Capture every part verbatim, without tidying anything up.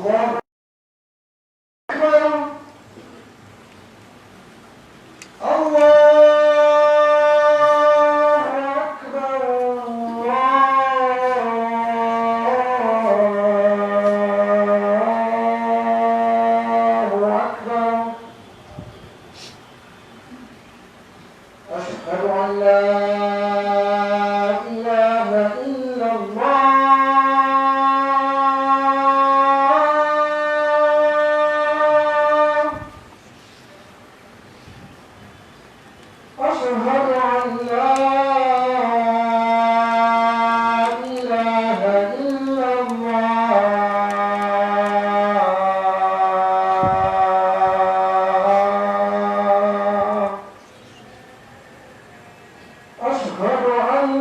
الله أكبر. الله أكبر. الله أكبر. أشهد أن لا إله إلا الله. أشهد أن لا إله إلا الله. أشهد أن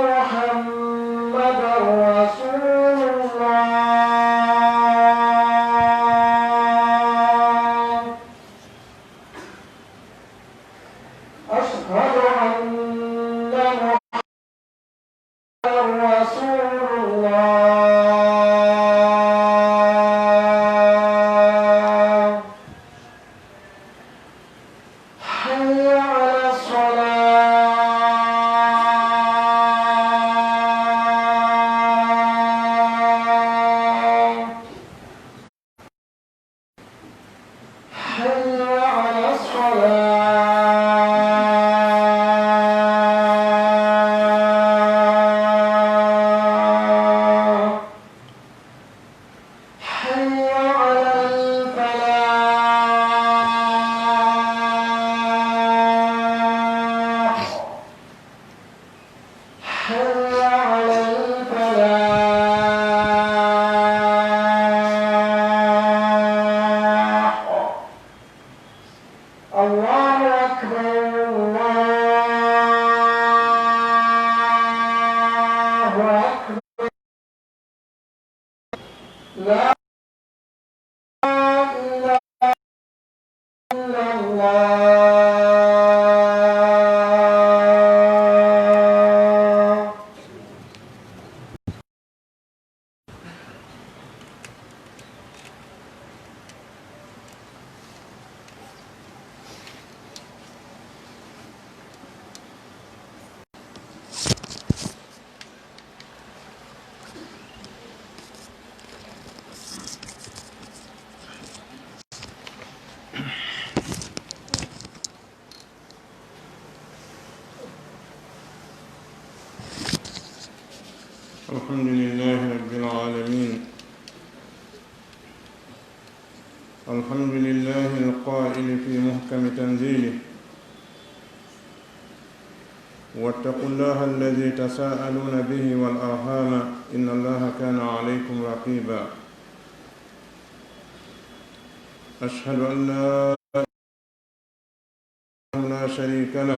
محمدا رسول الله. أشهد أن محمدا رسول الله. حي على الصلاة. حي على الصلاة. حي على الفلاح. حي على الفلاح. الله أكبر. الله أكبر. لا إله إلا الله. الحمد لله رب العالمين. الحمد لله القائل في محكم تنزيله: واتقوا الله الذي تساءلون به والأرحام إن الله كان عليكم رقيبا. أشهد أن لا لا شريك له،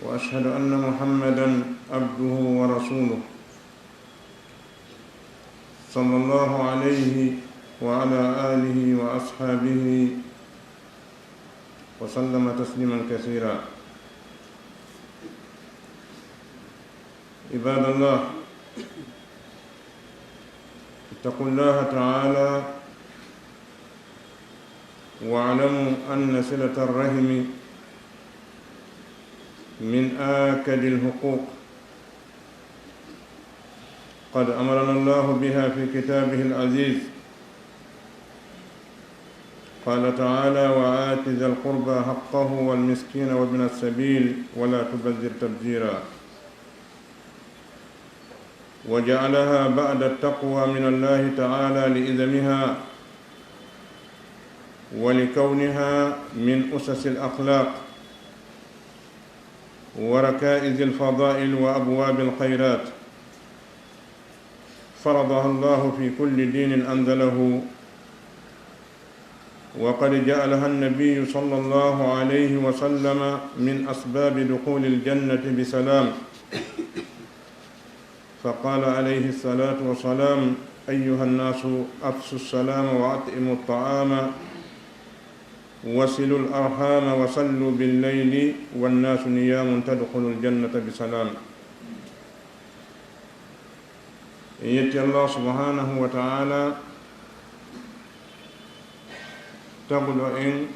وأشهد أن محمدا عبده ورسوله، صلى الله عليه وعلى آله وأصحابه وسلم تسليما كثيرا. عباد الله، اتقوا الله تعالى واعلموا أن صلة الرحم من آكد الحقوق. قد أمرنا الله بها في كتابه العزيز. قال تعالى: وآت ذا القربى حقه والمسكين وابن السبيل ولا تبذر تبذيرا. وجعلها بعد التقوى من الله تعالى لإذمها ولكونها من أسس الأخلاق وركائز الفضائل وأبواب الخيرات، فرضها الله في كل دين أنزله، وقد جعلها النبي صلى الله عليه وسلم من أسباب دخول الجنة بسلام، فقال عليه الصلاة والسلام: أيها الناس أفشوا السلام وأطعموا الطعام وصلوا الأرحام وصلوا بالليل والناس نيام تدخلوا الجنة بسلام. En yetti Allah subhanahu wa ta'ala, taguɗo en,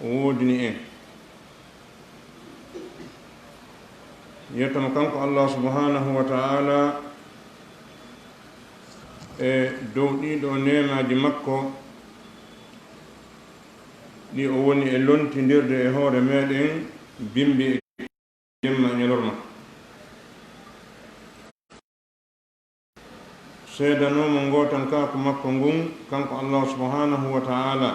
o woodini en. Yettama kanko Allah subhanahu wa ta'ala e dow ɗiɗo neemaaji makko ɗi o woni e lontindirde e hoore meɗen, bimbi e jemma e ñalorma. Seedanoomo ngootankaaku makko ngun, kanko Allah subhanahu wa ta'ala.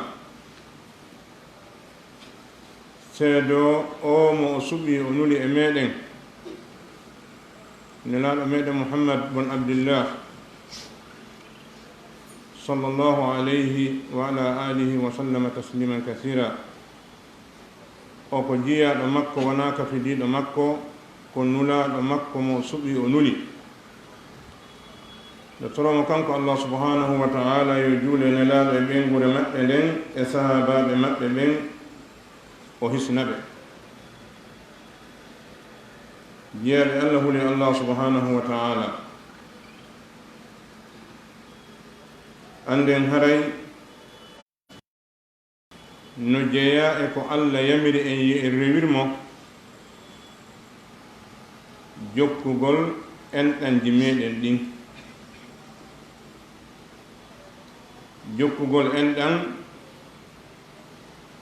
Seedo o mo o suɓi, o nuli e meɗen, Nelaaɗo meɗen Muhammad bun Abdillah, sallallahu alayhi wa ala alihi wa sallama tasliman kathira. O ko jiyaaɗo makko, wonaa ka fidiiɗo makko, ko nulaaɗo makko mo suɓi o nuli. Nde toromo kanko Allah subhanahu wa ta'ala yo juule nelaaɗo e ɓeynguure maɓɓe nden e sahaabaaɓe maɓɓe ɓen, o hisna ɓe. Jiyaaɓe Allah huli Allah subhanahu wa ta'ala. Annden haray no jeyaa e ko Allah yamiri en yo en rewir mo, jokkugol enɗanji meɗen ɗin. Jokkugol enɗan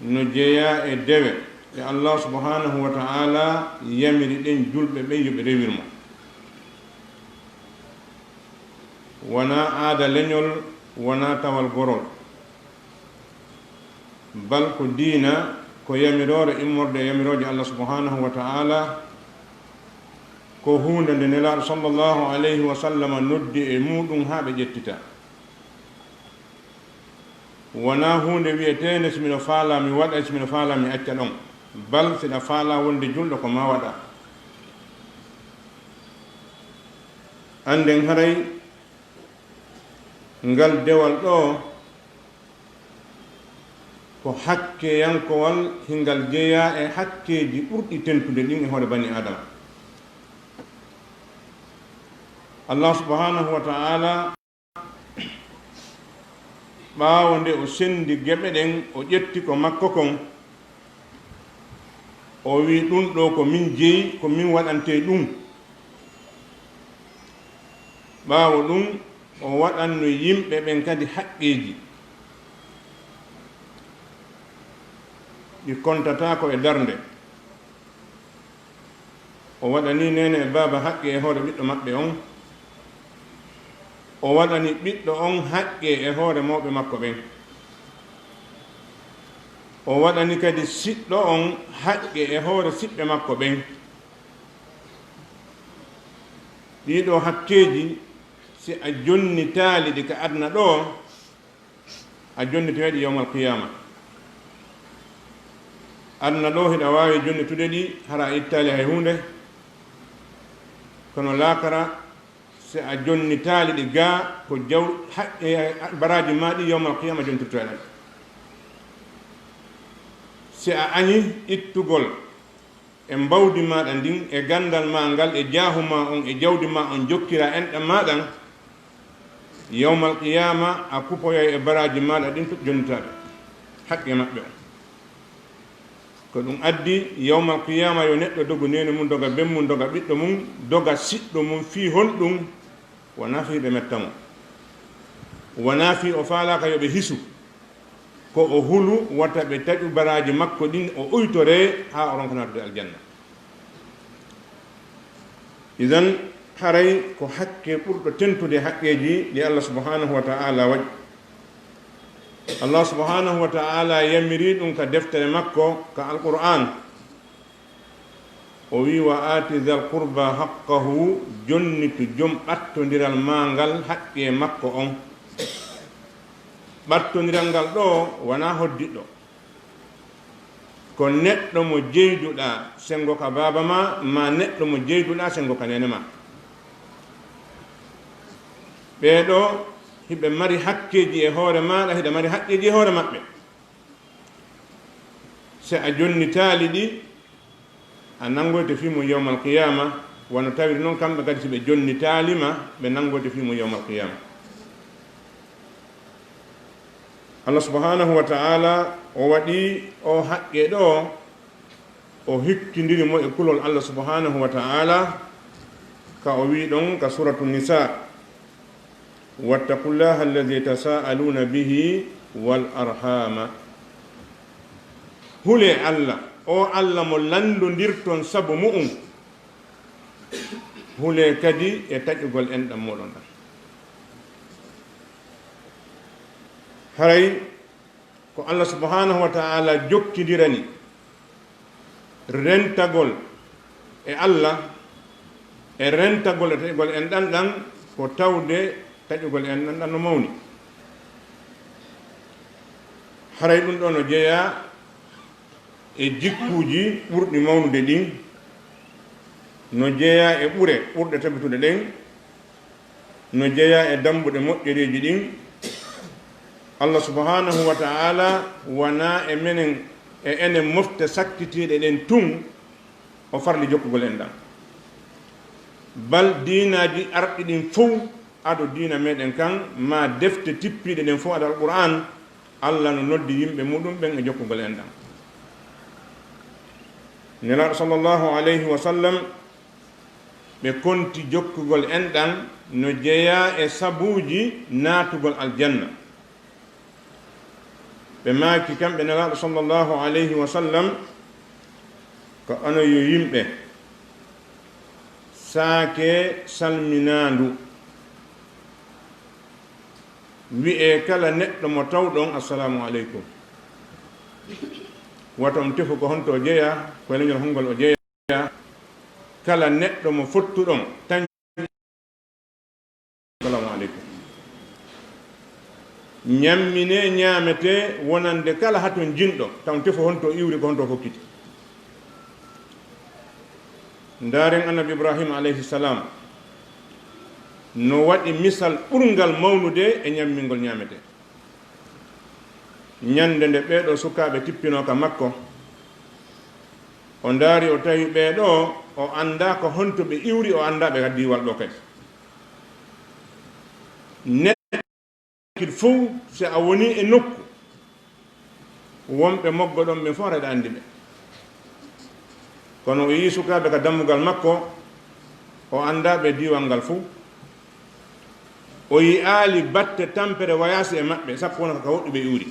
no jeyaa e dewe ɗe Allah subhanahu wa ta'ala yamiri ɗen julɓe ɓen yo ɓe rewir mo. Wonaa aada leñol, wonaa tawal gorol. Bal ko diina, ko yamiroore immorde e yamirooje Allah subhanahu wa ta'ala, ko huunde nde Nelaaɗo sallallahu alayhi wa sallama noddi e muuɗum haa ɓe ƴettita. Wonaa huunde wi'eteende, "Si miɗo faalaa, mi waɗay, si miɗo faalaa, mi acca ɗon." Bal, si ɗa faalaa wonde julɗo, ko maa waɗaa. Annden haray ngal dewal ɗoo, ko hakkeyankowal, hingal jeyaa e hakkeeji ɓurɗi tentude ɗin e hoore bani Aadama. Allah subhanahu wa ta'ala, ɓaawo nde o sendi geɓe ɗen, o ƴetti ko makko kon, o wi'i, "Ɗun ɗoo ko min jeyi, ko min waɗantee ɗun." Ɓaawo ɗun, o waɗanno yimɓe ɓen kadi haqqeeji ɗi kontataako e darnde. O waɗani neene e baaba haqqe e hoore ɓiɗɗo maɓɓe on. O waɗani ɓiɗɗo on haqqe e hoore mawɓe makko ɓen. O waɗani kadi siɗɗo on haqqe e hoore siɓɓe makko ɓen. Ɗii ɗoo hakkeeji, si a jonnitaali ɗi ka aduna ɗoo, a jonnitoyay ɗi yawmal qiyaama. Aduna ɗoo, hiɗa waawi jonnitude ɗi, hara a ittaali hay huunde. Kono laakara, si a jonnitaali ɗi gaa, ko jaw-, ha-, e, baraaji maa ɗi yawmal qiyaama jonnitoyɗaa ɗi. Si a añi ittugol e mbawdi maaɗa ndin, e ganndal maa ngal, e jaahu maa on, e jawdi maa on, jokkiraa enɗan maa ɗan, yawmal qiyaama a kupoyay e baraaji maaɗa ɗin, jonnitaaɓe haqqe maɓɓe on. Ko ɗum addi, yawmal qiyaama yo neɗɗo dogu neene mum, doga ben mum, doga ɓiɗɗo mum, doga siɗɗo mum, fii honɗum? Wonaa fii ɓe metta mo, wonaa fii o faalaaka yo ɓe hisu. Ko o hulu wata ɓe taƴu baraaji makko ɗin, o uytoree haa o ronka naatude aljanna. Idan, haray ko haqqe ɓurɗo tentude haqqeeji ɗi Allah subhanahu wa ta'ala waɗi. Allah subhanahu wa ta'ala yamiri ɗum ka deftere makko, ka Alqur'aan. O wi'i, "Wa aati zal qurba haqqahu", jonnitu jom ɓattondiral maa ngal haqqe makko on. Ɓattondiral ngal ɗoo wonaa hoddiɗɗo. Ko neɗɗo mo jeyduɗaa senngo ka baaba maa, maa neɗɗo mo jeyduɗaa senngo ka neene maa. Ɓee ɗoo, hiɓe mari hakkeeji e hoore maaɗa, hiɗa mari haqqeeji e hoore maɓɓe. Si a jonnitaali ɗi, a nanngoyto fii mum yawmal qiyaama, Wano tawiri noon, kamɓe kadi, si ɓe jonnitaali ma, ɓe nanngoyte fii mum yawmal qiyaama. Allah subhaanahu wa ta'aala, o waɗi o haqqe ɗo, o hikkindiri mo e kulol Allah subhaanahu wa ta'aala, ka o wi'i ɗon ka Suuratu Nisaa, "Wattaqullaaha alladhii tasaa'aluuna bihi wal arhaama." Hulee Allah, o Allah mo lanndondirton sabu mu'un. Hulee kadi e taƴugol enɗan mooɗon ɗan. Haray ko Allah subhaanahu wa ta'aala jokkindirani rentagol e Allah e rentagol e taƴugol enɗan ɗan, ko tawde taƴugol enɗan ɗan no mawni. Haray ɗum ɗoo no jeyaa e jikkuuji ɓurɗi mawnude ɗin, no jeyaa e ɓure ɓurɗe tabitude ɗen, no jeyaa e dambuɗe moƴƴereeji ɗin. Allah subhaanahu wa ta'aala wanaa e menen e enen mofte sakkitiiɗe ɗen tun o farli jokkugol enɗan. Bal diinaaji arɗi ɗin fow ado diina meɗen kan, maa defte tippiiɗe ɗen fow ado Alqur'aan, Allah no noddi yimɓe muɗum ɓen e jokkugol enɗan. Nelaaɗo sallallahu alayhi wa sallam, ɓe konti jokkugol enɗan no jeyaa e sabuuji naatugol aljanna. Ɓe maaki kamɓe Nelaaɗo sallallahu alayhi wa sallam, ko onon yo yimɓe, saakee salminaandu wi'ee kala neɗɗo mo tawɗon, "Assalaamu aleykum." Wata on tefu ko honto o jeyaa, ko e leñol hongol o jeyaa. Kala neɗɗo mo fottuɗon, tan, "Assalaamu aleykum." Ñamminee, ñaametee, wonande kala haton jinɗo, tan tefu honto iwri, ko honto fokkiti. Ndaaren Annabi Ibraahiima alayhi salaam no waɗi misal ɓurngal mawnude e ñammingol ñaametee. Ñande nde ɓee ɗoo sukaaɓe tippinoo ka makko, o ndaari, o tawi ɓee ɗoo, o anndaa ko honto ɓe iwri, o anndaa ɓe ka diiwal ɗoo kadi. Neɗɗo fow, si a wonii e nokku, wonɓe moggo ɗon ɓen fow, haray aɗa anndi ɓe. Kono o yi'i sukaaɓe ka dammugal makko, o anndaa ɓe diiwal ngal fow. O yi'aali batte tampere wayaasi e maɓɓe, sakko wona ko ka woɗɗuɓe iwri.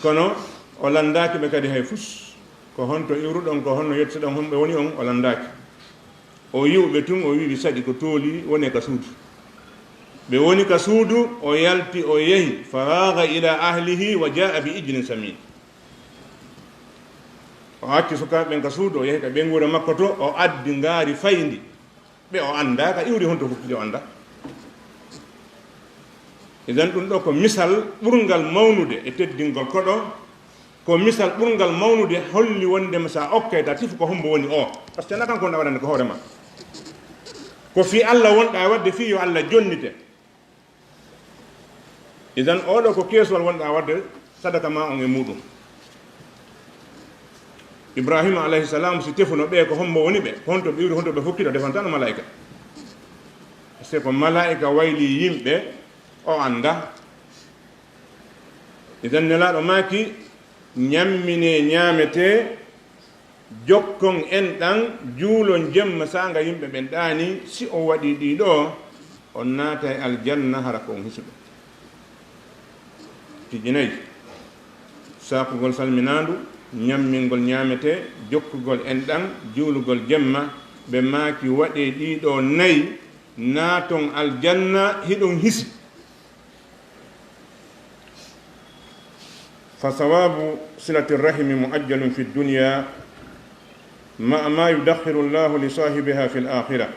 Kono o lanndaaki ɓe kadi hay fus. Ko honto iwruɗon, ko honno yettuɗon, honɓe woni on, o lanndaaki. O yi'u ɓe tun, o wi'i, "Saɗi ko tooli, wonee ka suudu." Ɓe woni ka suudu, o yalti, o yahi, "Faraaga ilaa ahlihi wa jaa'a bi ijlin samiin." O acci sukaaɓe ɓen ka suudu, o yahi ka ɓeynguure makko to, o addi ngaari fayndi. Ɓe o anndaa ka iwri, honto fokkiti o anndaa. Idan ɗum ɗoo ko misal ɓurngal mawnude e teddingol koɗo, ko misal ɓurngal mawnude holli wondema sa okkay ta tefu ko hombo woni o. Parce que na kanko wonɗa waɗande ko hoore ma. Ko fii Allah wonɗa waɗde fii yo Allah jonnite. Idan, oɗo ko keesuwal wonɗa waɗde sadaka ma on e muɗum. Ibrahima alayhi salam, si tefuno ɓe, ko hombo woni ɓe? Ko honto ɓe iwri, honto ɓe fokkito? Defantano malaika. Parce que ko malaika wayli yimɓe, o anda. Idan, Nelaɗo maaki, ñammine ñaamete, jokkon enɗan, juulon jemma saanga yimɓe ɓen ɗaani, si on waɗii ɗii ɗoo, on naatay aljanna, hara ko on hisuɓe. Tijji nayi, saakugol salminaandu, ñammingol ñaamete, jokkugol enɗan, juulugol jemma, ɓe maaki waɗee ɗii ɗoo nayi, naaton aljanna, hiɗon hisi. فثواب صلة الرحم مؤجل في الدنيا مع ما يدخر الله لصاحبها في الآخرة.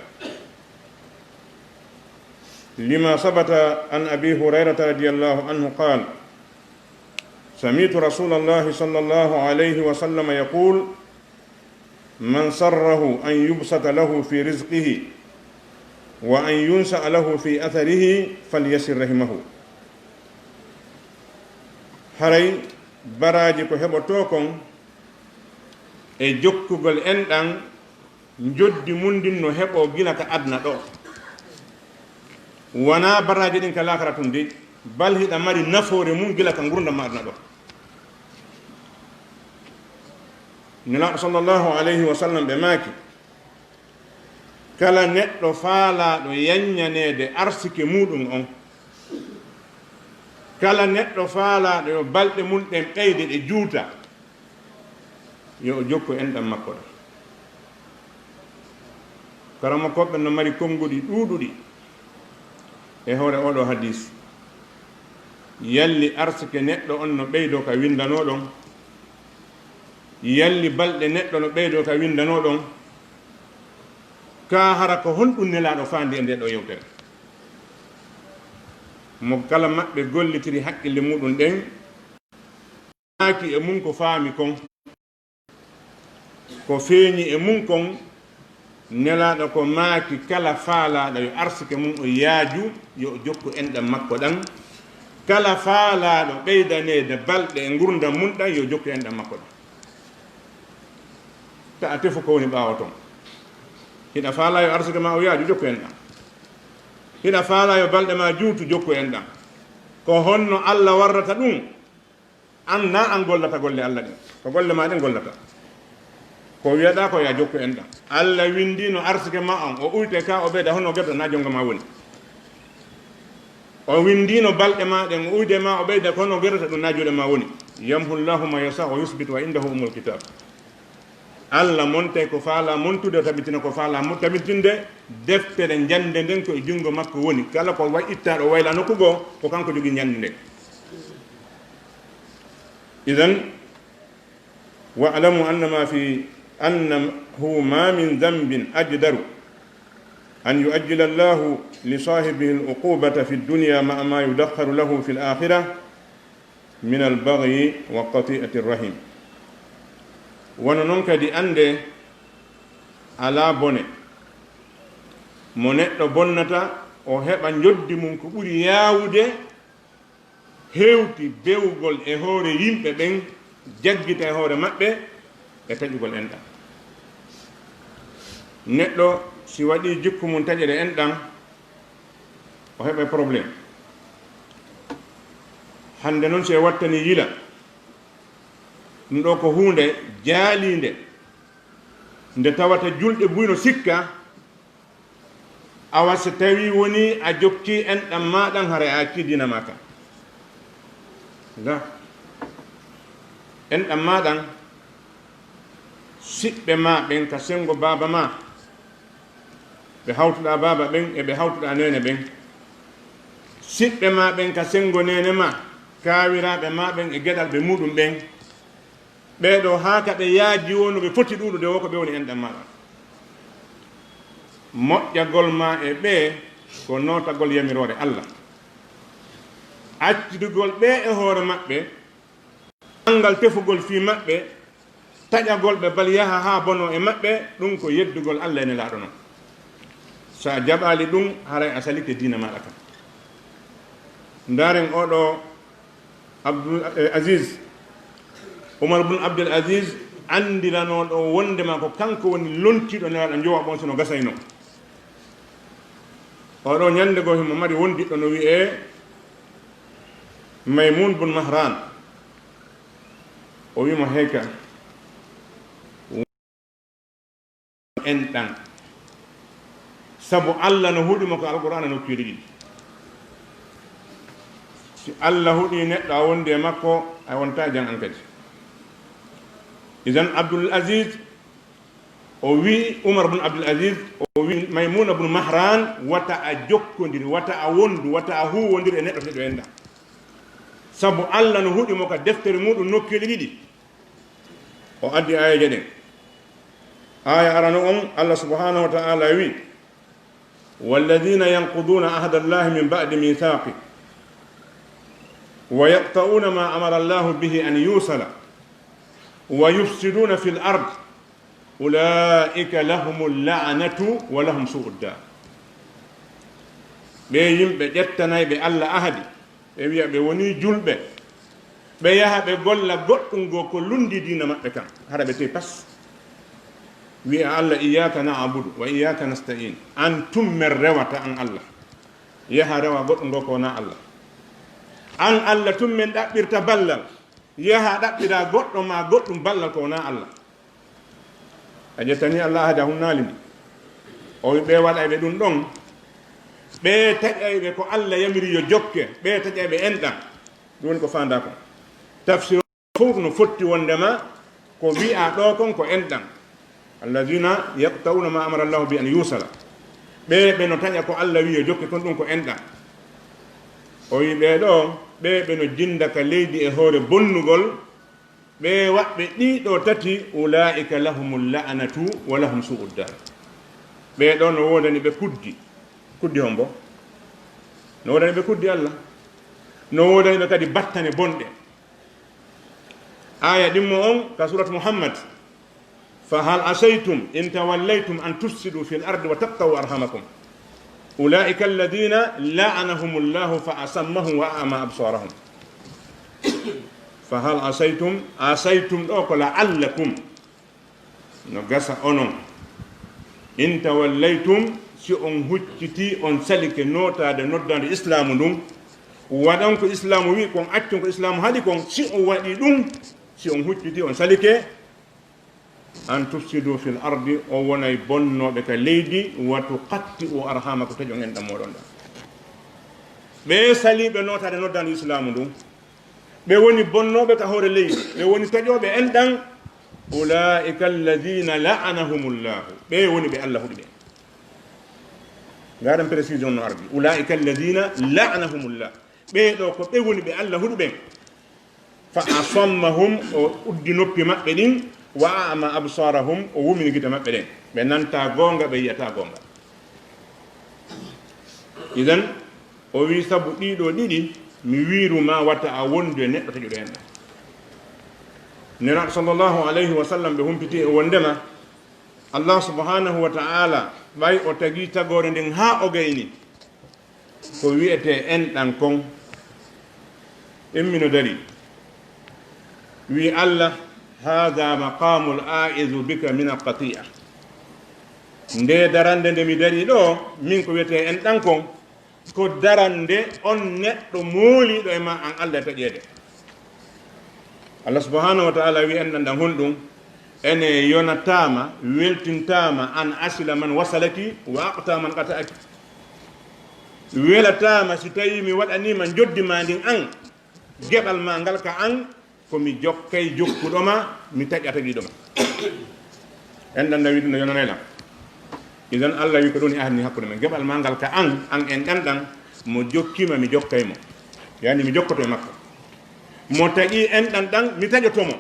لما ثبت عن أبي هريرة رضي الله عنه قال: سمعت رسول الله صلى الله عليه وسلم يقول: من سره أن يبسط له في رزقه وأن ينسأ له في أثره فليصل رحمه. Haray baraaji ko heɓotoo kon e jokkugol enɗan, Njoddi mum ndin no heɓoo gila ka aduna ɗoo. Wanaa baraaji ɗin ka laakara tun dey, bal hiɗa mari nafoore mum gila ka ngurndan ma aduna ɗoo. Nelaaɗo sallallahu alayhi wa sallam ɓe maaki, kala neɗɗo faalaaɗo yaññaneede arsike muuɗum on, kala neɗɗo faalaaɗo yo balɗe mum ɗen ɓeyde ɗe juuta, yo o jokku enɗan makko ɗan. Karamokooɓe no mari konnguɗi ɗuuɗuɗi e hoore oo ɗoo hadiis. Yalli arsike neɗɗo on no ɓeydoo ka winndanoo ɗon? Yalli balɗe neɗɗo no ɓeydoo ka winndanoo ɗon? Kaa hara ko honɗum Nelaaɗo faandi e ndee ɗoo yewtere? Mo kala maɓɓe gollitiri hakkille muuɗum ɗen, maaki e mum ko faami kon, ko feeñi e mum kon. Nelaaɗo ko maaki, kala faalaaɗo yo arsike mum o yaaju, yo o jokku enɗan makko ɗan. Kala faalaaɗo ɓeydaneede balɗe e ngurndan mum ɗan, yo o jokku enɗan makko ɗan. Ta'a tefu ko woni ɓaawo ton. Hiɗa faalaa yo arsike ma o yaaju, jokku enɗan. Hiɗa faalaa yo balɗe ma juutu, jokku enɗan. Ko honno Alla warrata ɗum? An, na an gollata golle Alla ɗen, ko golle ma ɗen gollata. Ko wi'aɗaa ko, yo a jokku enɗan. Alla winndiino arsike ma on, o uyte ka o ɓeyda, hono o gerta, na jonngo ma woni. O winndiino balɗe ma ɗen, o uyde ma o ɓeyda, ko hono o gerta ɗum, na juuɗe ma woni. Yamhu Llahu man yasha wa yusbit wa indahu ummul kitab. Alla montay ko faalaa montude, o tabitina ko faalaa mo-, tabitinde. Deftere njannde nden ko e junngo makko woni. Kala ko wa-, ittaa ɗoo waylaa nokku goo, ko kanko jogii njannde nden. Idan, wa'lamu annama fi, annahu ma min dhanbin ajdaru an yu'ajjila Allahu li sahibihi al-uqubata fi dunya ma'a ma yudakharu lahu fi al-akhirah min al-baghyi wa qati'ati ar-rahim. Wano non kadi anndee, alaa bone mo neɗɗo bonnata, o heɓa njoddi mum ko ɓuri yaawude, hewti bewgol e hoore yimɓe ɓen, jaggita e hoore maɓɓe e taƴugol enɗan. Neɗɗo si waɗii jikku mum taƴere enɗan, o heɓay problème. Hannde non, si en wattanii yila, ɗum ɗoo ko huunde jaaliinde, nde tawata julɓe buy no sikka, awa, so tawii wonii a jokkii enɗan maa ɗan, haray a accii diina maa kan. Nga, enɗan maa ɗan, siɓɓe maa ɓen ka senngo baaba maa, ɓe hawtuɗaa baaba ɓen e ɓe hawtuɗaa neene ɓen, siɓɓe maa ɓen ka senngo neene maa, kaawiraaɓe maa ɓen e geɗalɓe muuɗum ɓen, ɓee ɗoo, haa ka ɓe yaaji woo no ɓe foti ɗuuɗude woo, ko ɓe woni enɗan maa ɗan. Moƴƴagol maa e ɓee ko nootagol yamiroore Alla. Accitugol ɓee e hoore maɓɓe, anngal tefugol fii maɓɓe, taƴagol ɓe bal yaha haa bonoo e maɓɓe, ɗum ko yeddugol Alla e Nelaaɗo non. So a jaɓaali ɗum, haray a salike diina maaɗa kan. Ndaaren oo ɗoo Abdul, eh, Aziz, Umar bun Abdul Aziz, anndiranooɗo wonndema ko kanko woni lontiiɗo Nelaaɗo njowaɓo on, si no gasaynoo. Oo ɗoo ñannde goo himo mari wondiɗɗo no wi'ee Maymun bun Mahran. O wi'i mo, heyka, enɗan. Sabu Alla no huɗi mo ka Alqur'aana nokkeeli ɗiɗi. Si Alla huɗii neɗɗo a wondi e makko, a wontaa jam an kadi. Idan Abdul Aziz, o wi'i Umar bun Abdul Aziz, o wi'i Maymuna bun Mahran, wata a jokkondir, wata a wondu, wata a huuwondir e neɗɗo taƴo enɗan. Sabu Alla no huɗi mo ka deftere muuɗum nokkeeli ɗiɗi. O addi aayeeje ɗen. Aaya arano on, Allah subhanahu wa ta'ala wi, "Walladhina yanquduna ahda Allahi min ba'di mithaqi wa yaqta'una ma amara Allahu bihi an yusala wa yufsiduna fil ard, ulaika lahumul la'natu wa lahum su'ud dar." Ɓe yimɓe ƴettanayɓe Allah ahadi, ɓe wi'a ɓe wonii julɓe, ɓe yaha ɓe golla goɗɗum goo ko lunndii diina maɓɓe kan, hara ɓe tey pas. Wi'a Allah, "Iyyaka na'budu wa iyyaka nasta'in." An tum men rewata, an Allah. Yaha rewa goɗɗo ngo ko wona Allah. An Allah tum men ɗaɓɓirta ballal. Yaha ɗaɓɓira goɗɗo ma goɗɗum ballal ko wona Allah. A ƴettani Allah ahada hunnaali ndi. O wi ɓe waɗayɓe ɗum ɗon. Ɓe taƴayɓe ko Allah yamiri yo jokke. Ɓe taƴayɓe enɗan. Ɗum woni ko faanda kon. Tafsir fof no fotti wondema ko wi'a ɗo kon ko enɗan. Alladhina yaqta'una ma amara Allahu bi an yusala. Ɓe, ɓe no taƴa ko Allah wi yo jokke kon ɗum ko enɗan. O wi ɓe ɗo, ɓe, ɓe no jinda ka leydi e hoore bonnugol. Ɓe waɗɓe ɗiɗo tati, ula'ika lahumul la'anatu wa lahum su'ud dar. Ɓe ɗo no wodani ɓe kuddi. Kuddi hombo? No wodani ɓe kuddi Allah. No wodani ɓe kadi battane bonɗe. Aya ɗimmo on ka surat Muhammad. Fa hal asaytum in tawallaytum an tufsidu fil ardi wa taqta'u arhamakum. Ula'ika alladhina la'anahumullahu fa asammahum wa a'ma absarahum. Fa hal asaytum, asaytum ɗo ko la'allakum. No gasa onon. In tawallaytum, si on hucciti, on salike notaade noddaande Islaamu ndun, waɗon ko Islaamu wi kon, accon ko Islaamu haɗi kon, si on waɗi ɗum, si on hucciti, on salike, an tufsidu fil ardi, on wonay bonnooɓe ka leydi, wa tuqatti'u arhamakum, taƴon enɗan mooɗon ɗan. Ɓe saliiɓe notaade noddaande Islaamu ndun, ɓe woni bonnooɓe ka hoore leydi, ɓe woni taƴooɓe enɗan. Ula'ika alladhina la'anahumullahu, ɓe woni ɓe Allah huɗi ɓe. Ngaɗen précision no ardi. Ula'ika alladhina la'anahumullah. Ɓe ɗo ko ɓe woni ɓe Allah huɗi ɓen. Fa asammahum, o uddi noppi maɓɓe ɗin, wa a'ma absarahum, o wumini gite maɓɓe ɗen. Ɓe nanta goonga, ɓe yi'ata goonga. Idan, o wi sabu ɗiɗo ɗiɗi, mi wiiru ma wata a wondu e neɗɗo taƴuɗo enɗan. Nelaaɗo sallallahu alayhi wa sallam ɓe humpiti e wondema, Allah subhanahu wa ta'ala, ɓay o tagi tagoore nden haa o gayni, ko wi'etee enɗan kon, immino dari, wi Allah, "Hadha maqamul a'izu bika min al-qati'a." Nde darande nde mi dari ɗo, min ko wi'etee enɗan kon, ko darande on neɗɗo mooliiɗo e ma an Allah e taƴeede. Allah subhanahu wa ta'ala wi enɗan ɗan honɗum? Ene yonataama, weltintaama, an asila man wasalaki, wa aqta man qata'aki. Welataama si tawi mi waɗaniima njoddi ma ndin an, geɓal ma ngal ka an, ko mi jokkay jokkuɗo ma, mi taƴa taƴiɗo ma. Enɗan ɗan wi ɗum no yonanay lan. Idan Allah wi ko ɗum woni ahdi hakkunde men. Geɓal ma ngal ka an, an enɗan ɗan, mo jokkiima mi jokkay mo. Yani mi jokkoto e makko. Mo taƴi enɗan ɗan, mi taƴoto mo.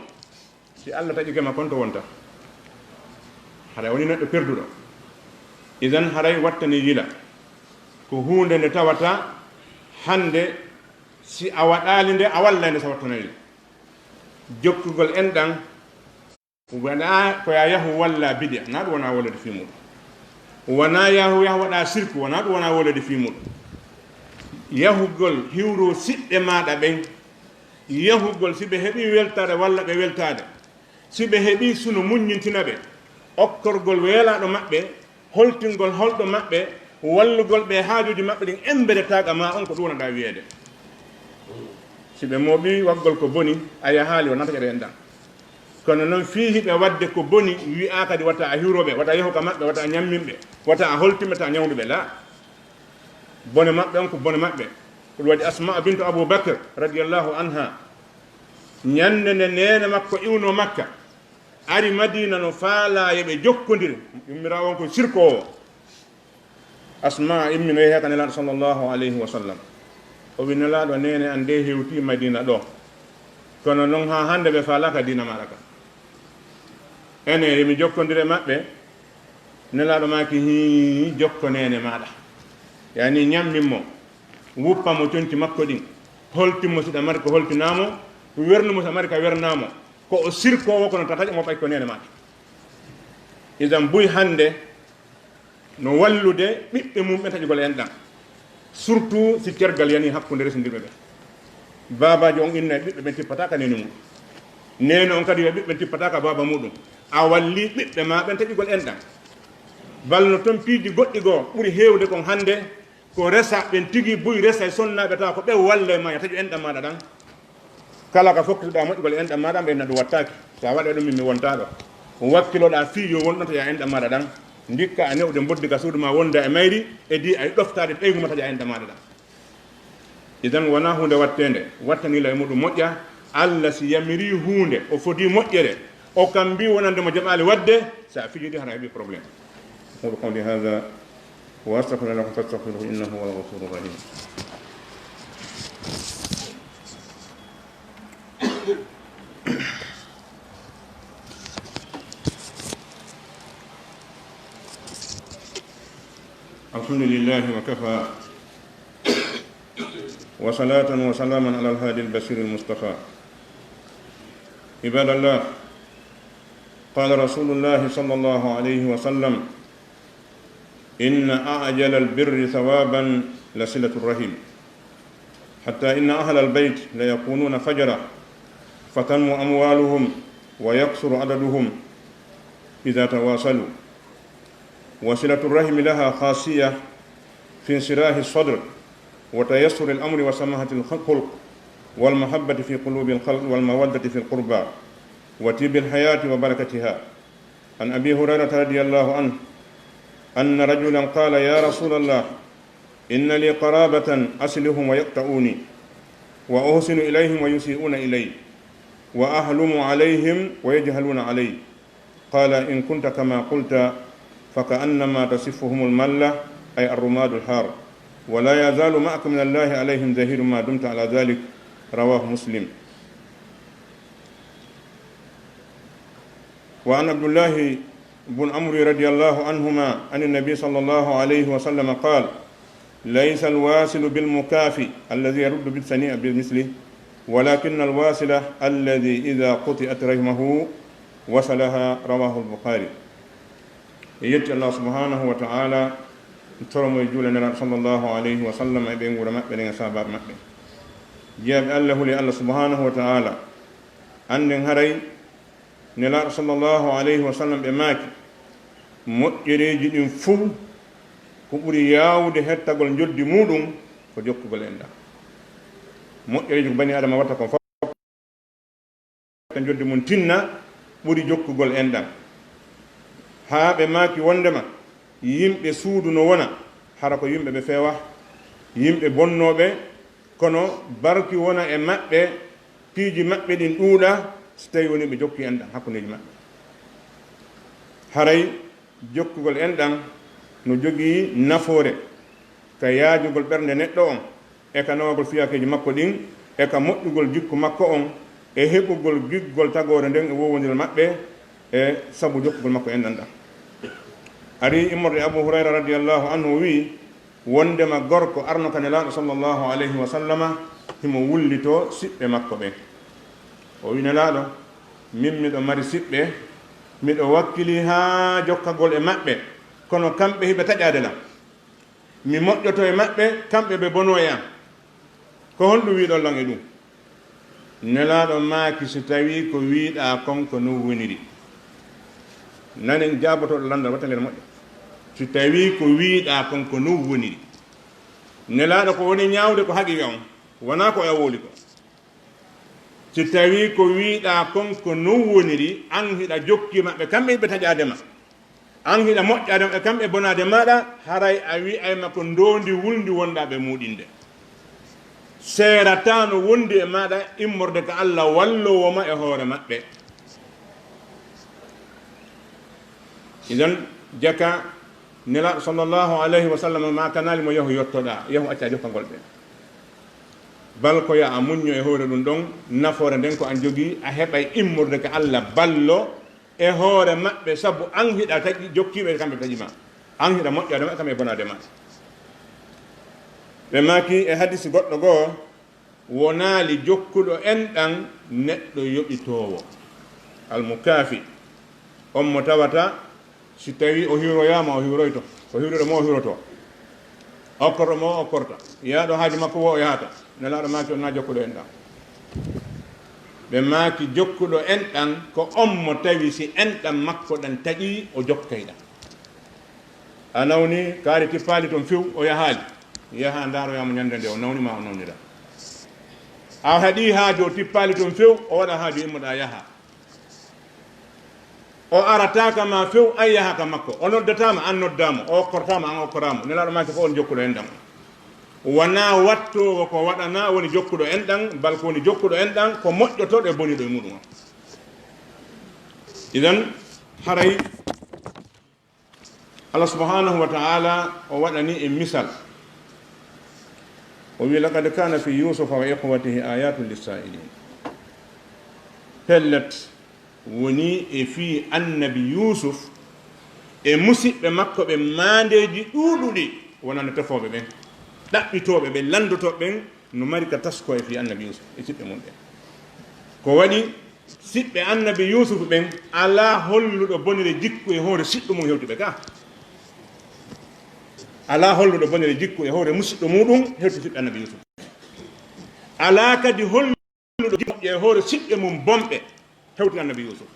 Si Allah taƴike ma, kon to wonta? Haray woni neɗɗo perduɗo. Idan haray wattani yila. Ko huunde nde tawata hannde si a waɗaali nde, a wallay nde, sa wattanay nde. Jokkugol enɗan, wonaa ko ya yahu walla bidi'a, na ɗum wonaa wolede fii muɗum. Wonaa yahu, yahu waɗa sirku, wonaa ɗum wonaa wolede fii muɗum. Yahugol hiwro siɓɓe maaɗa ɓen, yahugol si ɓe heɓii weltaade walla ɓe weltaade, si ɓe heɓii suno muññintina ɓe, okkorgol weelaaɗo maɓɓe, holtingol holɗo maɓɓe, wallugol ɓe haajuuji maɓɓe ɗin, embere taaga ma on ko ɗum wonanɗaa wiyeede. Si ɓe mooɓii waggol ko boni, a yahaali, wonaa taƴere enɗan. Kono non fii hiɓe waɗde ko boni, wi'aa kadi wata a hiwro ɓe, wata a yahu ka maɓɓe, wata a ñammin ɓe, wata a holtin ɓe, wata a ñawndu ɓe, laa. Bone maɓɓe on ko bone maɓɓe. Ko ɗum waɗi Asma bintu Abu Bakr radiyallahu anha. Ñannde nde neene makko iwnoo Makka, ari Madiina no faalaa yo ɓe jokkondire, yummiraawo on ko sirkoowo. Asma imminoyi hee ka Nelaaɗo sallallahu alayhi wa sallam. O wi, "Nelaaɗo, neene an de hewtii Madiina ɗo. Kono non haa hannde ɓe faalaaka diina maaɗa ka." Ene, yo mi jokkondire maɓɓe. Nelaaɗo maaki, "Hii, jokko neene maaɗa." Yani ñammin mo, wuppa mo conci makko ɗin, holtin mo si ɗa mari ko holtinaa mo, wernu mo si ɗa mari ka wernaa mo. Ko o sirkoowo kono tata mo ɓay ko neene maaɗa. Idan buy hannde no wallude ɓiɓɓe mum ɓen taƴugol enɗan. Surtout si cergal yani hakkunde resindirɓe ɓen. Baabaajo on inna e ɓiɓɓe ɓen tippata ka neene mum. Neene on kadi yo ɓiɓɓe ɓen tippata ka baaba muɗum. A walli ɓiɓɓe ma ɓen taƴugol enɗam. Bal no ton piiji goɗɗi goo ɓuri heewde kon hannde, ko resa ɓen tigi buy resa e sonnaaɓe tawa ko ɓe walla e ma ya taƴu enɗam maaɗa ɗan. Kala ka fokkituɗaa moƴƴugol e enɗam maaɗa, ɓe na ɗum wattaaki. So a waɗa ɗum, min mi wontaa ɗo. Wakkiloɗaa fii yo won ɗon taƴa enɗam maaɗa ɗan. Ndikka a newde mboddi ka suudu ma wonda e mayri, e di ay ɗoftaade ɓeygu ma taƴa enɗam maaɗa ɗan. Idan wonaa huunde watteende, wattaniila e muɗum moƴƴa. Alla si yamirii huunde, o fodii moƴƴere, o kambii wonande mo jaɓaali waɗde, so a fijidi hara heɓi problème. أقول قولي هذا وأستغفر الله لكم فاستغفروه إنه هو الغفور الرحيم. الحمد لله وكفى، وصلاة وسلاما على الهادي البشير المصطفى. عباد الله، قال رسول الله صلى الله عليه وسلم: إن أعجل البر ثوابا لصلة الرحم، حتى إن أهل البيت ليكونون فجرا فتنمو أموالهم ويكثر عددهم إذا تواصلوا. وصلة الرحم لها خاصية في انشراح الصدر وتيسر الأمر وسماحة الخلق والمحبة في قلوب الخلق والمودة في القربى وطيب الحياة وبركتها. عن أبي هريرة رضي الله عنه أن رجلا قال: يا رسول الله، إن لي قرابة أصلهم ويقطعوني، وأحسن إليهم ويسيئون إلي، وأحلم عليهم ويجهلون علي. قال: إن كنت كما قلت فكأنما تسفهم الملة، أي الرماد الحار، ولا يزال معك من الله عليهم ظهير ما دمت على ذلك. رواه مسلم. وعن عبد الله بن عمرو رضي الله عنهما عن النبي صلى الله عليه وسلم قال: ليس الواصل بالمكافئ الذي يرد بالسيئة بالمثل، ولكن الواصل الذي إذا قطعت رحمه وصلها. رواه البخاري. E yetti Allah subhanahu wa ta'ala, toromo e juula Nelaaɗo sallallahu alayhi wa sallam e ɓeynguure maɓɓe ɗen e sahabaaɓe maɓɓe. Jiyaaɓe Allah, huli Allah subhanahu wa ta'ala, annden haray Nelaaɗo sallallahu alayhi wa sallam ɓe maaki, moƴƴereeji ɗin fow ko ɓuri yaawude hettagol njoddi muuɗum ko jokkugol enɗam. Moƴƴereeji ko bani Aadama watta kon fow, ka njoddi mum tinna ɓuri jokkugol enɗam. Haa ɓe maaki wonndema yimɓe suudu no wona, hara ko yimɓe ɓe feewaa, yimɓe bonnooɓe, kono barki wona e maɓɓe, piiji maɓɓe ɗin ɗuuɗa, si tawii wonii ɓe jokki enɗam hakkundeeji maɓɓe. Haray jokkugol enɗam no jogii nafoore ka yaajugol ɓernde neɗɗo on, e ka nawagol fiyaakeeji makko ɗin, e ka moƴƴugol jikku makko on, e heɓugol giggol tagoore nden e wowondiral maɓɓe, e sabu jokkugol makko enɗam ɗam. Arii immorde Abu Hurayra radiyallahu anhu, o wi'i, wonndema gorko arno ka Nelaaɗo sallallahu alayhi wa sallama, himo wullitoo siɓɓe makko ɓen. O wi'i, Nelaaɗo, min miɗo mari siɓɓe, miɗo wakkilii haa jokkagol e maɓɓe, kono kamɓe hiɓe taƴaade lan. Mi moƴƴoto e maɓɓe, kamɓe ɓe bonoo e an. Ko honɗum wi'ɗon lan e ɗum? Nelaaɗo maaki, si tawii ko wi'ɗaa kon ko non woniri. Nanen jaabotooɗo lanndal, watta ngel moƴƴa. Si tawii ko wi'ɗaa kon ko non woniri. Nelaaɗo ko woni ñaawde ko haqiiqa on, wonaa ko e wowli ko. Si tawii ko wi'ɗaa kon ko non woniri, an hiɗa jokki maɓɓe, kamɓe hiɓe taƴaade ma. An hiɗa moƴƴaade maɓɓe, kamɓe bonaade maaɗa, haray a wi'ay ma ko ndoondi wulndi wonɗaa ɓe muuɗinde. Seerataa no wondi e maaɗa immorde ka Alla walloowo ma e hoore maɓɓe. Idan, jaka Nelaaɗo sallallahu alayhi wa sallam maakanaali mo, yahu yottoɗaa, yahu accaa jokkangol ɓe. Bal ko yo a muñño e hoore ɗum ɗon, nafoore nden ko an jogii, a heɓay immorde ka Alla ballo e hoore maɓɓe, sabu an hiɗa taƴi, jokkiiɓe kamɓe taƴi ma. An hiɗa moƴƴaade ma, kamɓe bonaade ma. Ɓe maaki e hadisi goɗɗo goo, wonaali jokkuɗo enɗam neɗɗo yoɓitoowo. Almukaafi, on mo tawata, si tawii o hiwroyaama, o hiwroyto. O hiwrude mo, o hiwroto. Okkorɗo mo, o okkorta. Yahɗo haaju makko woo, o yahata. Nelaaɗo maaki, on na jokkuɗo enɗam. Ɓe maaki, "Jokkuɗo enɗan ko on mo tawi si enɗan makko ɗan taƴii, o jokkay ɗan." A nawni kaari tippaali ton few, o yahaali. Yaha ndaaroyaa mo ñannde nde o nawni ma o nawnira. A haɗii haaju, o tippaali ton few, o waɗa haaju, immoɗaa yaha. O arataaka ma few, an yaha ka makko. O noddataa ma, an noddaa mo. O okkortaa ma, an okkoraa mo. Nelaaɗo maaki ko on jokkuɗo enɗan. Wanaa wattoowo ko waɗanaa woni jokkuɗo enɗan, bal ko woni jokkuɗo enɗan ko moƴƴotooɗo e boniiɗo e muɗum on. Idan, haray Allah subhanahu wa ta'ala o waɗani en misal. O wi, "Laqad kana fi Yusufa wa ikhwatihi ayatun lissa'ilin." Pellet, woni e fii annabi Yuusuf e musiɓɓe makko ɓen maandeeji ɗuuɗuɗi wonande tefooɓe ɓen, ɗaɓɓitooɓe ɓen, lanndotooɓe ɓen, no mari ka taskoo e fii annabi Yuusuf e siɓɓe mum ɓen. Ko waɗi siɓɓe annabi Yuusuf ɓen, alaa holluɗo bonire jikku e hoore siɗɗo mum hewti ɓe ka. Alaa holluɗo bonire jikku e hoore musiɗɗo muɗum hewti siɓɓe annabi Yuusuf. Alaa kadi holluɗo jikku e hoore siɓɓe mum bonɓe hewti annabi Yuusuf.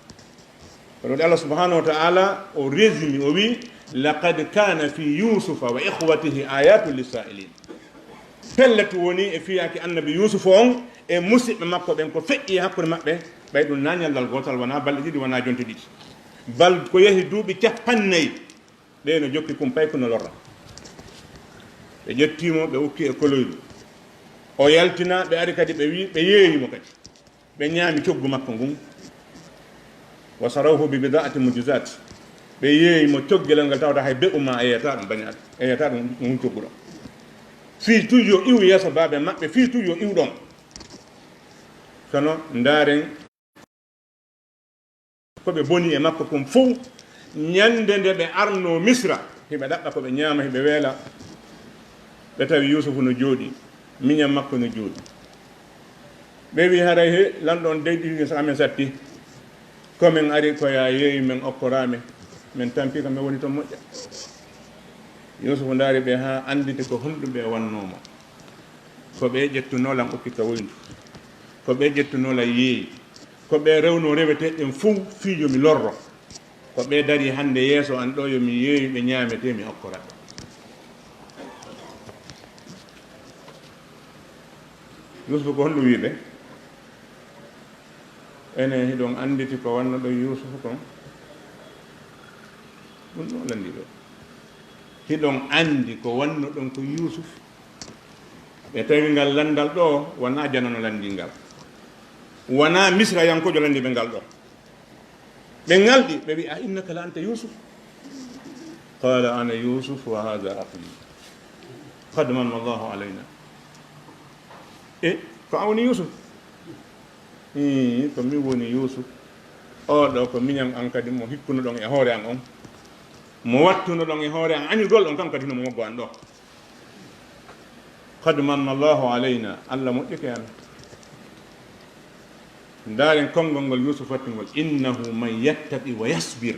Kono waɗi Allah subhanahu wa ta'ala o résumé, o wi, "Laqad kana fi Yusufa wa ikhwatihi ayatun lissa'ilin." Pellet, woni e fiyaaki annabi Yuusufa on e musiɓɓe makko ɓen, ko feƴƴi e hakkunde maɓɓe, ɓay ɗum na ñallal gootal, wonaa balɗe ɗiɗi, wonaa jonte ɗiɗi. Bal ko yehi duuɓi cappannayi, ɓe no jokki kumpay ko no lorra. Ɓe ƴetti mo, ɓe ukki e koloyru. O yaltina, ɓe ari kadi, ɓe wi, ɓe yeeyi mo kadi. Ɓe ñaami coggu makko ngun. "Wa sarawhu bi bida'ati mujzat." Ɓe yeeyi mo coggelal ngal tawata hay be'u ma a yeeyata ɗum, baña a yeeyata ɗum, ngun coggu ɗon. Fii tun yo iwu yeeso baabe maɓɓe, fii tun yo iwu ɗon. Kono ndaaren ko ɓe boni e makko kon fow. Ñande nde ɓe arno Misra, hiɓe ɗaɓɓa ko ɓe ñaama, hiɓe weela, ɓe tawi Yuusufu no jooɗi, miñan makko no jooɗi. Ɓe wi, "Haray he, lanɗo on dey ɗiɗi so amen satti. Ko men ari ko ya yeeyi men okkoraame, men tampi ka men woni ton moƴƴa." Yuusufu ndaari ɓe haa annditi ko honɗum ɓe wannoo mo. Ko ɓe ƴettunoo lan ukki ka woyndu. Ko ɓe ƴettunoo lan yeeyi. Ko ɓe rewnoo reweteeɗen fow fii yo mi lorro. Ko ɓe darii hannde yeeso an ɗoo, yo mi yeeyu ɓe ñaametee, mi okkora ɓe. Yuusufu ko honɗum wii ɓe? Enen hiɗon annditi ko wannoɗon Yuusufu kon? Ɗum ɗon lanndii ɓe. Hiɗon anndi ko wannoɗon kon Yuusufu? Ɓe tawi ngal lanndal ɗoo, wonaa janano lanndii ngal. Wonaa Misrayankoojo lanndii ɓe ngal ɗoo. Ɓe ngalɗi, ɓe wi, "A innaka la anta Yusuf?" Qala, "Ana Yusuf wa hadha akhi. Qad manna Allahu alayna." E, ko an woni Yusuf? Ii, ko min woni Yusuf. Oo ɗoo ko miñan an kadi mo hikkunoɗon e hoore an on. Mo wattunoɗon e hoore an, añugol on, kan kadi no mo moggo an ɗoo. Qad manna Allahu alayna, Allah moƴƴike amen. Ndaaren konngol ngol Yuusuf watti ngol, "Innahu man yattaqi wa yasbir.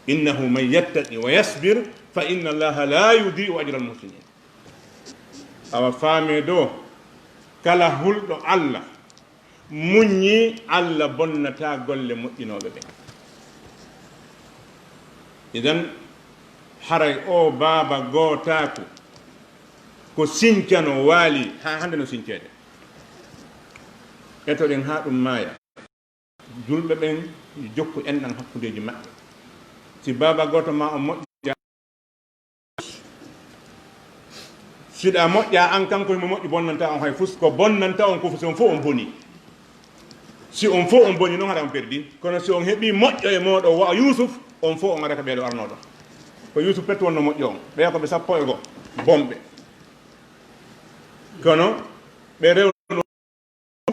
Innahu man yattaqi wa yasbir, fa inna Allaha la yudi'u ajral muhsinin." Awa faamee ɗoo, kala hulɗo Allah, muññi, Allah bonnataa golle moƴƴinooɓe ɓen. Idan, haray oo baaba gootaaku ko sincano waali, haa hannde no sinceede. Etoɗen haa ɗum maaya. Julɓe ɓen jokku enɗan hakkundeeji maɓɓe. Si baaba gooto ma on moƴƴa, siɗa moƴƴa an, kanko himo moƴƴi, bonnanta on hay fus. Ko bonnanta on ko fus, on fof on boni. Si on fof on boni, noon haɗa on perdi. Kono si on heɓi moƴƴo e mooɗon, wa Yuusuf, on fof on ara ka ɓeeɗo arnooɗo. Ko Yuusuf pettu wonno moƴƴo on. Ɓeya ko ɓe sappo e go bonɓe. Kono ɓe rewno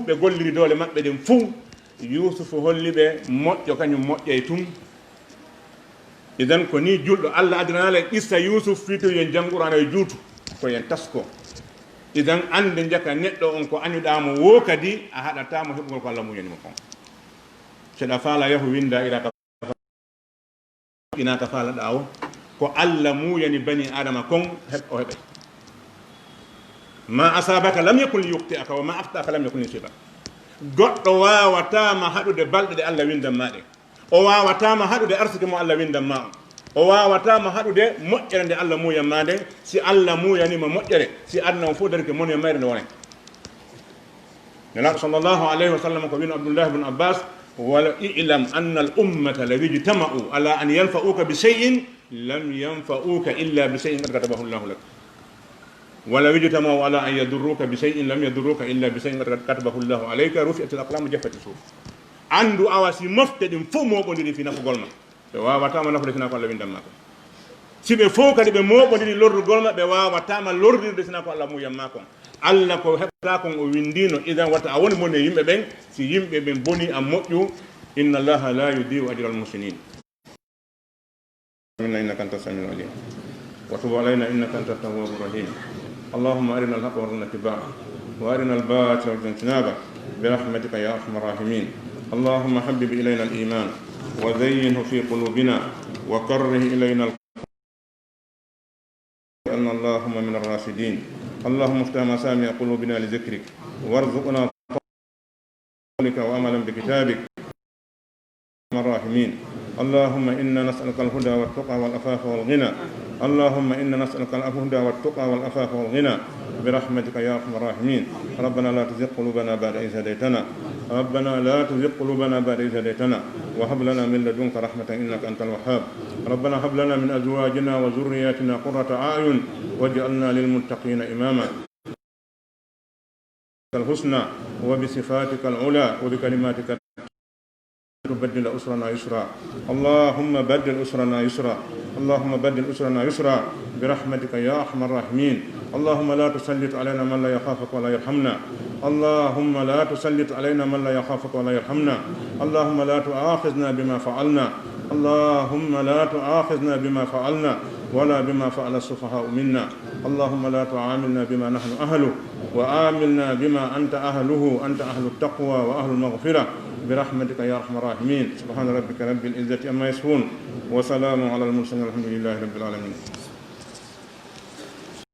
ɓe golliri doole maɓɓe ɗen fuu, Yuusufu holli ɓe moƴƴo kañum moƴƴay tun. Idan, ko nii julɗo, Allah adinanaala en qissa Yuusuf fii tun yo en janngu Qur'aana yo juutu, ko yo en tasko. Idan, annde njaka neɗɗo on ko añuɗaa mo woo kadi, a haɗataa mo heɓugol ko Allah muuyani mo kon. Seɗa faala yahu winnda ira ka ina ka faalaɗaa o, ko Allah muuyani bani Aadama kon, heɓ-, o heɓay. Ma asaabaka lam yakun li yukhti'aka wa ma akhta'aka lam yakun li yusibak. Goɗɗo waawataa ma haɗude balɗe ɗe Allah winndan ma ɗen. O waawataa ma haɗude arsike mo Allah winndan ma on. O waawataa ma haɗude moƴƴere nde Allah muuyan ma nden, si Allah muuyanii ma moƴƴere, si aduna on fof darike mone mayre nde wonen. Nelaaɗo sallallahu alayhi wa sallam ko wi'no Abdullah ibn Abbas, "Wala i'lam anna al ummata law ijtama'u ala an yanfa'uka bi shay'in lam yanfa'uka illa bi shay'in qad katabahu Allahu lak. Walaw ijtama'u ala an yadurruka bi shay'in lam yadurruka illa bi shay'in qad katabahu Allahu alayka, rufi'atil aqlamu wa jaffati suhuf." Anndu awa si mofte ɗin fof mooɓondiri fii nafugol ma, ɓe waawataa ma nafude sinaa ko Allah winndan ma kon. Si ɓe fof kadi ɓe mooɓondiri lorrugol ma, ɓe waawataa ma lorrirde sinaa ko Allah muuyan ma kon. Allah ko heɓataa kon o winndiino, idan wata a won mo e yimɓe ɓen, si yimɓe ɓen bonii a moƴƴu, inna Allaha la yudi'u ajral muhsinin. آمين إنك أنت السميع العليم. وتب علينا إنك أنت التواب الرحيم. اللهم أرنا الحق وارزقنا اتباعه، وأرنا الباطل وارزقنا اجتنابه، برحمتك يا أرحم الراحمين. اللهم حبب إلينا الإيمان وزينه في قلوبنا وكره إلينا الكفر واجعلنا اللهم من الراشدين. اللهم افتح مسامع قلوبنا لذكرك وارزقنا قولك وعملا بكتابك. أرحم الراحمين. اللهم إنا نسألك الهدى والتقى والعفاف والغنى. اللهم إنا نسألك الهدى والتقى والعفاف والغنى برحمتك يا أرحم الراحمين. ربنا لا تزغ قلوبنا بعد إذ هديتنا. ربنا لا تزغ قلوبنا بعد إذ هديتنا وهب لنا من لدنك رحمة إنك أنت الوهاب. ربنا هب لنا من أزواجنا وذرياتنا قرة أعين واجعلنا للمتقين إماما. الحسنى وبصفاتك العلى وبكلماتك تبدل أسرنا يسرا. اللهم بدل أسرنا يسرا. اللهم بدل أسرنا يسرا برحمتك يا أرحم الراحمين. اللهم لا تسلط علينا من لا يخافك ولا يرحمنا. اللهم لا تسلط علينا من لا يخافك ولا يرحمنا. اللهم لا تؤاخذنا بما فعلنا. اللهم لا تؤاخذنا بما فعلنا ولا بما فعل السفهاء منا. اللهم لا تعاملنا بما نحن أهله، وعاملنا بما أنت أهله، أنت أهل التقوى وأهل المغفرة، برحمتك يا أرحم الراحمين. سبحان ربك رب العزة عما يصفون، وسلام على المرسلين، والحمد لله رب العالمين.